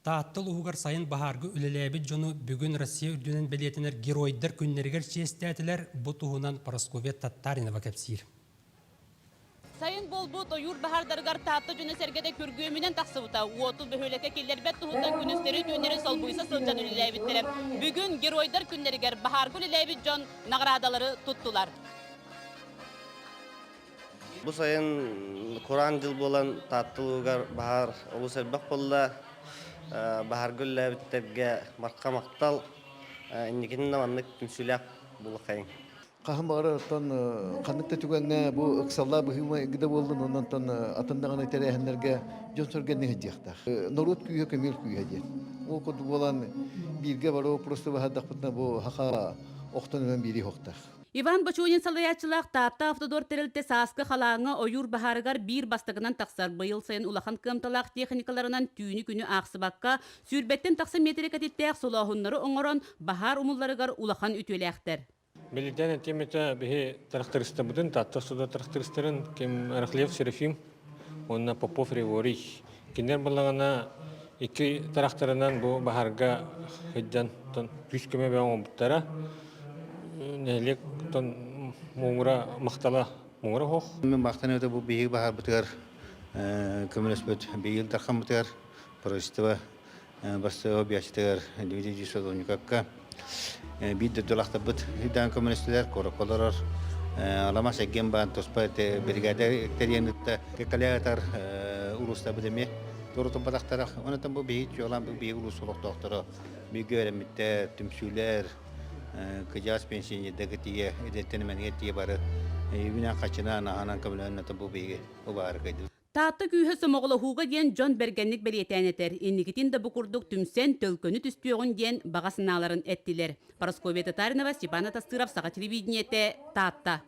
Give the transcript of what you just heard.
Таатта улууһугар сайын баһаарга үлэлээбит дьону бүгүн Россия үрдүнэн бэлиэтэнэр Геройдар күннэригэр чиэстээтилэр. Бу туһунан Парасковья Татаринова кэпсиир. Сайын буолбут ойуур баһаардарыгар Таатта дьоно-сэргэтэ күргүөмүнэн тахсыбыта. Уоту бөһүөлэккэ киллэрбэт туһуттан күнүстэри-түүннэри солбуйса сылдьан үлэлээбиттэрэ. Бүгүн Геройдар күннэригэр баһаарга үлэлээбит дьон наҕараадалары туттулар. Бу сайын кураан дьыл буолан Таатта улууһугар баһаар олус элбэх буолла. Баһаарга үлэлээбиттэргэ барҕа махтал. Инникитин да маннык түмсүүлээх буолуоххайыҥ. Хаһан баҕарар оттон ханнык да түгэҥҥэ бу ыксаллаах быһыы-майгы да буоллун, онон атын даҕаны тэрээһиннэргэ дьон-сэргэни сылдьыахтаах. Норуот күүһэ көмүөл күүһэ диэн. Ол курдук буолан бииргэ барыы просто баһардахпытына бу саха охтон өлөн биирии уохтаах. Иван Бочонин салайааччылаах Таатта Автодор тэрилтэ сааскы халааҥҥа ойуур баһаарыгар биир бастакынан тахсар. Быйыл сайын улахан кыамталаах техникаларынан түүнү-күнү аахсыбакка, сүүрбэттэн тахса миэтэрэ кэтиттээх солооһуннары оҥорон, баһаар умулларыгар улахан үтүөлээхтэр. Билигин этиэмэтэ биһи трактористабытын, Таатта суда трактористарын ким Рахлев Серафим уонна Попов Реворий. Кинилэр буоллаҕына икки тракторынан бу баһаарга сылдьан күүс-көмө бөҕө оҥорбуттара. Нэһилиэк муҥура махтала муҥура суох. Мин махтаныыта бу биһиги баһаарбытыгар көмөлөспүт биһиги дархаммытыгар правительство бастыҥ объектыгар Дмитрий Садовниковка биир дойдулаахтарбыт даан көмөлөстүлэр, куоракка олорор Аламас Эгген баан туспа бригада тэрийэн ыытта. Кэккэлээтэр улуустарбыт эмиэ туора турбатахтара. Онон бу биһиги чуолаан бу биһиги улуус олохтоохторо бииргэ үөрэммиттэр, түмсүүлэр, кыдьаас пенсионердарга тиийэ, эдэртэн эмэнигэр тиийэ бары үбүнэн-хаччынан, аһынан көмөлөһөн бу биһиги убаары кыйдыбыт. Таатта күүһэ сомоҕолоһууга диэн дьон бэргэнник бэлиэтээн этэр, инникитин да бу курдук түмсэн, төлкөнү түстүөҕүн диэн баҕа санааларын эттилэр. Парасковья Татаринова, Степан Атастыров, Саха телевидениетэ, Таатта.